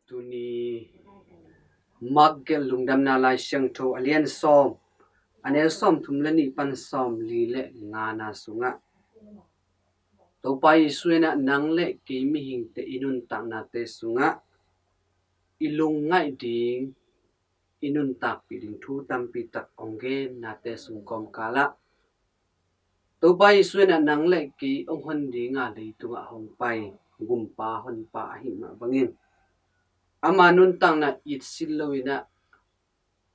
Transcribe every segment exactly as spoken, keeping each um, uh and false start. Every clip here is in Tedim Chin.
Tuni Mark gelh Lungdamna Lai Siangtho a lian sawm, a neu sawmthum le nih pan sawmli le ngana sungah Topa Jesu in ah nang le kei mihingte i nuntaknate sungah i lungngaih ding, i nuntakpih ding thu tampi tak hong gennate sung kawmkal ah Topa Jesu in ah nang le kei hong hon ding a leitungah hong pai Gumpa Honpa ahih mah bangin ama nuntakna itsil lo in ah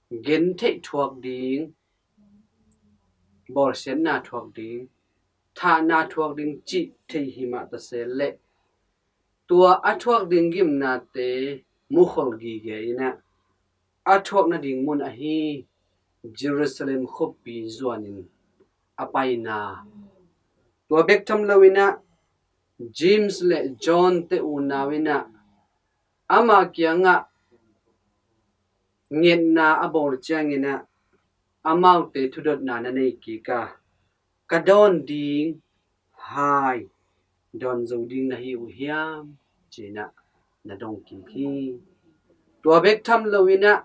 gentheih thuak ding, bawlsiatna thuak ding, thahna thuak ding cih thei hi mah ta se leh tua a thuak ding gimnate mukhol gige in ah a thuak nading mun ahi Jerusalem khuapi zuanin a paina. Tua bek tham lo in ah James le John te unau in ah ama kiangah ngetna a bawl ciangin ah amaute thudotna na nei kik a, ka dawn ding hai dawn zo ding na hi uh hiam, ci-in ah na dong kik hi. Tua bek tham lo in ah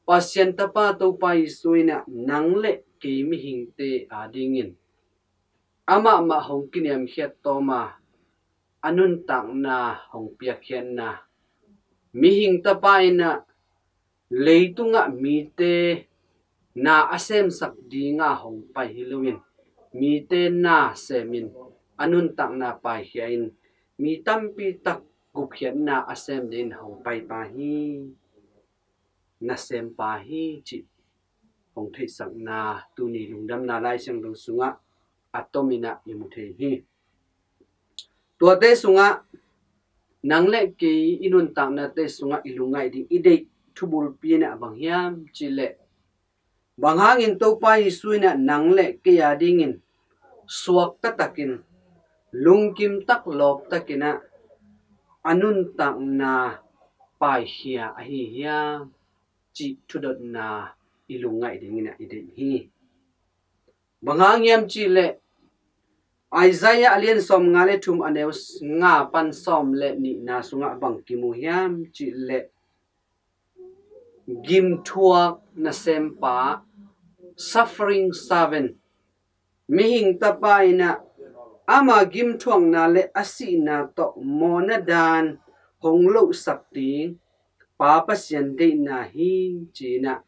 Pasian Tapa Topa Jesu in ah nang le kei mihingte adingin amah mah hong kiniamkhiat tawm a, a nuntakna hong piakkhiatna, mihing Tapa in ah leitungah mite na a semsak dinga hong pai hi loin mite na semin a nuntakna paikhia in mi tampi tak gupkhiatna a sem dingin hong paipa hi, na sempa hi cih hong theihsakna tuni Lungdamna Lai Siangtho sungah a tomin ah i mu thei hi. Tuate sungah nang le kei i nuntaknate sungah i lungngaih ding i deih thubulpi in ah bang hiam cih leh, bang hangin Topa Jesu in ah nang le kei adingin suakta takin, lungkim tak lawp takin ah a nuntakna paikhia ahi hiam cih thudotna i lungngaih dingin ah i deih hi. Bang hang hiam cih leh Isaiah a lian sawmnga le thum a neu nga pan sawm le nihna sungah bang kimu hiam cih leh gimthuak nasempa, suffering servant, mihing Tapa in ah ama gimthuakna le a sihna tawh mawhna dan hong lohsak ding Pa Pasian deihna hi, ci-in ah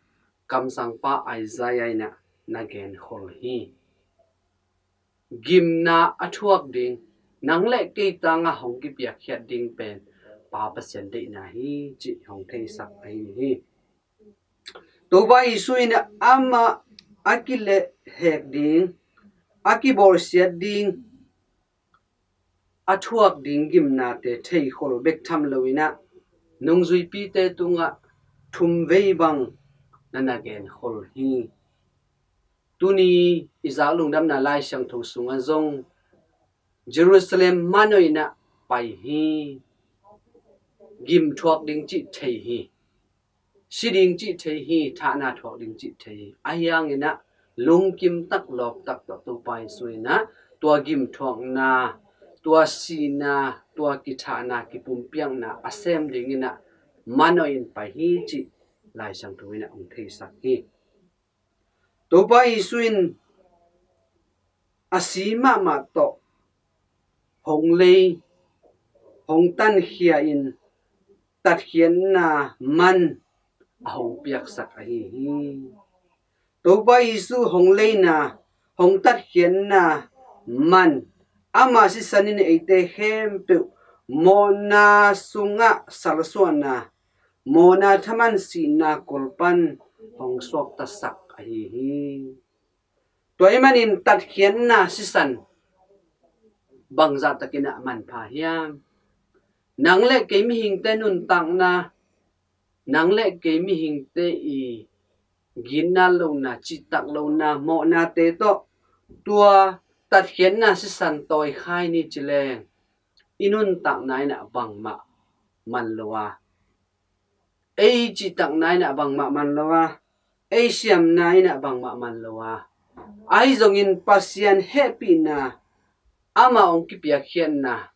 kamsangpa Isaiah in ah na genkhol hi. Gimna a thuak ding, nang le kei tangah hong kipiakkhiat ding pen Pa Pasian deihna hi cih hong theisak ahi hi. Topa Jesu in ah amah a kilehhek ding, a kibawlsiat ding, a thuak ding gimnate theikhol bek tham lo in ah nungzuipite tungah thumvei bang na na genkhol hi. Tuni i zak Lungdamna Lai Siangtho sungah zong Jerusalem manawh in ah pai hi. Gimthuak ding cih thei hi. Si ding cih thei hi, thahna thuak ding cih thei hi. Ahi hangin ah lungkim tak lawp tak tawh Topa Jesu in ah tua gimthuakna, tua sihna, tua kithahna, kipumpiakna a sem dingin ah manawh in pai hi cih Lai Siangtho in ah hong theisak hi. Topa Jesu in a si mahmah tawh hong lei, hong tankhia in tatkhiatna man a hong piaksak ahi hi. Topa Jesu hong leina, hong tatkhiatna man, ama sisan in eite khempeuh mawhna sungah salsuahna, mawhna thaman sihna kol pan hong suaktasak ahi hi. Tua ahih manin tatkhiatna sisan bangzah takin ah manpha hiam? Nang le kei mihingte nuntakna, nang le kei mihingte i gitna lohna, cihtak lohna, mawhnate tawh tua tatkhiatna sisan tawi khai ni ci leng i nuntakna in ah bangmah man lo a, ei cihtakna in ah bangmah man lo a, ei siamna in ah bangmah man lo a, ahi zongin Pasian hehpihna, amah hong kipiakkhiatna,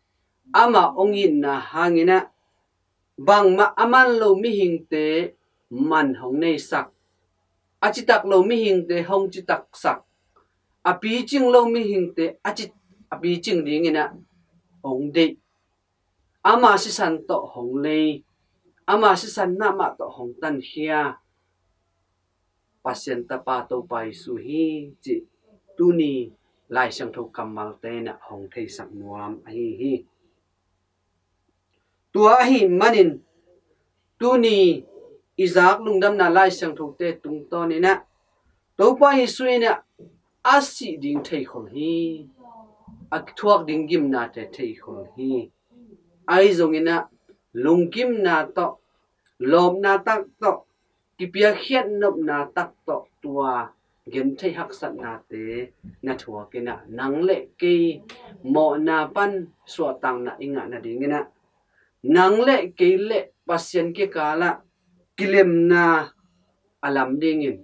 amah hong itna hangin ah Bangmah a man lo mihingte man hong neisak, a citak lo mihingte hong citaksak, a picing lo mihingte a ci, a picing dingin ah hong deih, ama sisan tawh hong lei, ama sisan mahmah tawh hong tankhia Pasian Tapa Topa Jesu hi cih tuni Lai Siangtho kammalte in ah hong theisak nuam ahi hi. Tua ahih manin tuni i zak lungdamna Lai Siangthote tungtawnin ah Topa Jesu in ah a sih ding theikhol hi, a thuak ding gimnate theikhol hi. Ahi zongin ah lunggimna tawh, lawpna tak tawh, kipiakkhiat nopna tak tawh tua gentheih haksatnate na thuakin ah nang le kei mawhna pan suahtakna i ngah nadingin ah, nang le kei le Pasian kikalah kilemna a lam dingin,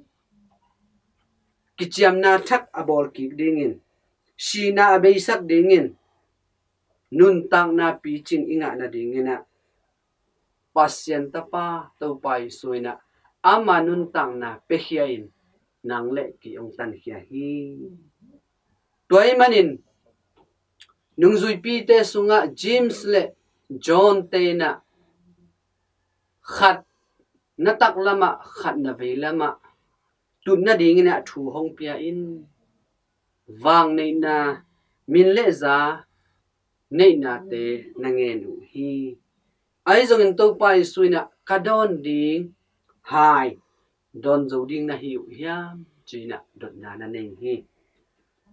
kiciamna thak a bawlkik dingin, sihna a beisak dingin nuntakna picing i ngah nadingin ah Pasian Tapa Topa Jesu in ah ama nuntakna piakhia in nang le kei hong tankhia hi. Tua ahih manin nungzuipite sungah James le John te in ah khat na taklamah, khat na veilamah tut nadingin ah thu hong pia in, vang neihna, min le za neihnate na ngen uh hi. Ahi zongin Topa Jesu in ah ka dawn ding hai dawn zo ding na hi uh hiam, ci-in ah dotna na nei hi.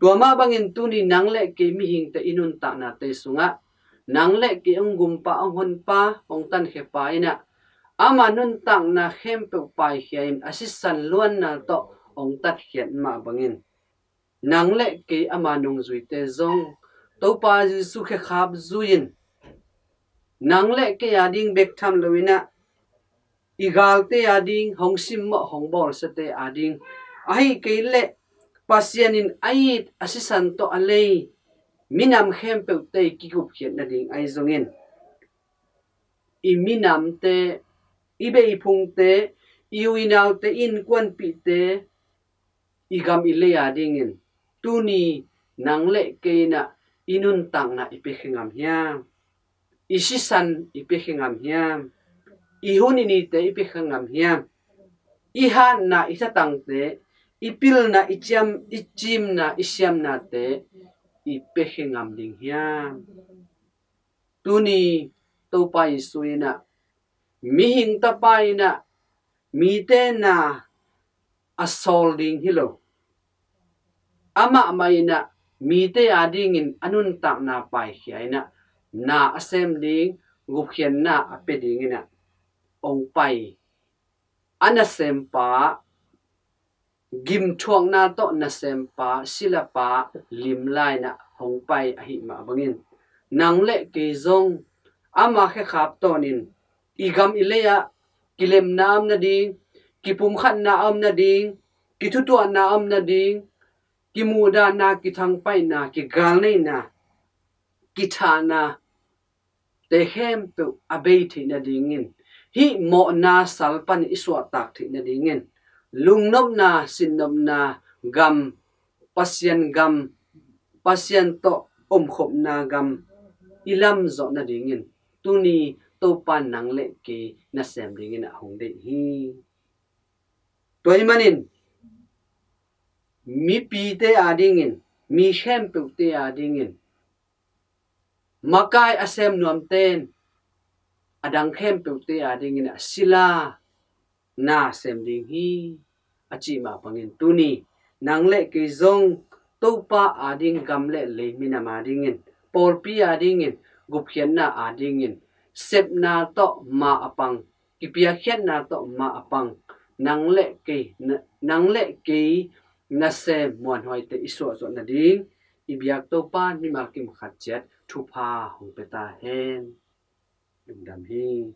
Tua mah bangin tuni nang le kei mihingte i nuntaknate sungah nang le kei hong gumpa, hong honpa, hong tankhiapa in ah ama nuntakna khempeuh paikhia in a sisan luanna tawh hong tatkhiat mah bangin nang le kei ama nungzuite zong Topa Jesu khekhap zui-in nang le kei ading bek tham loin ah i galte ading, hong simmawh hong bawlsiate ading, ahih kei leh Pasian in a it a sisan tawh a lei minam khempeuhte i kigupkhiat nading ahi zongin i minamte, i beh i phungte, i u i naute, i innkuanpihte, i gam i lei adingin tuni nang le kei in ah i nuntakna i piakhia ngam hiam? I sisan i piakhia ngam hiam? I hun i nite i piakhia ngam hiam? I hatna, i thatangte, i pilna, i ciam, i cimna, i siamnate i piakhia ngam ding hiam? Tuni Topa Jesu in ah mihing tapa in ah mite na a sawl ding hi lo, amah mah in ah mite adingin a nuntakna paikhia in ah na a sem ding, gupkhiatna a pia dingin ah hong pai a nasempa, gimthuakna tawh nasempa, silapa limla in ah hong pai ahih mah bangin nang le kei zong ama khekhap tawnin i gam i lei ah kilemna a om nading, kipumkhatna a om nading, kithutuahna a om nading, kimuhdahna, kithangpaihna, kigalneina, kithahna te khempeuh a bei theih nadingin, hih mawhna sal panin i suahtak theih nadingin, lungnopna, sinnopna gam, Pasian gam, Pasian tawh omkhopna gam i lamzawh nadingin tuni Topa nang le kei nasem dingin ah hong deih hi. Tua ahih manin mipite adingin, mi khempeuhte adingin, makai a sem nuamten a dang khempeuhte adingin ah sila na sem ding hi, a cih mah bangin tuni nang le kei zong Topa ading, gam le lei, minam adingin, pawlpi adingin, gupkhiatna adingin, sepna tawh ma a pang, kipiakkhiatna tawh ma a pang, nang le kei, na, nang le kei nasem muanhuaite i suahzawh nading i biak Topa mimal kim khat ciat thupha hong pia ta hen. Lungdam hi.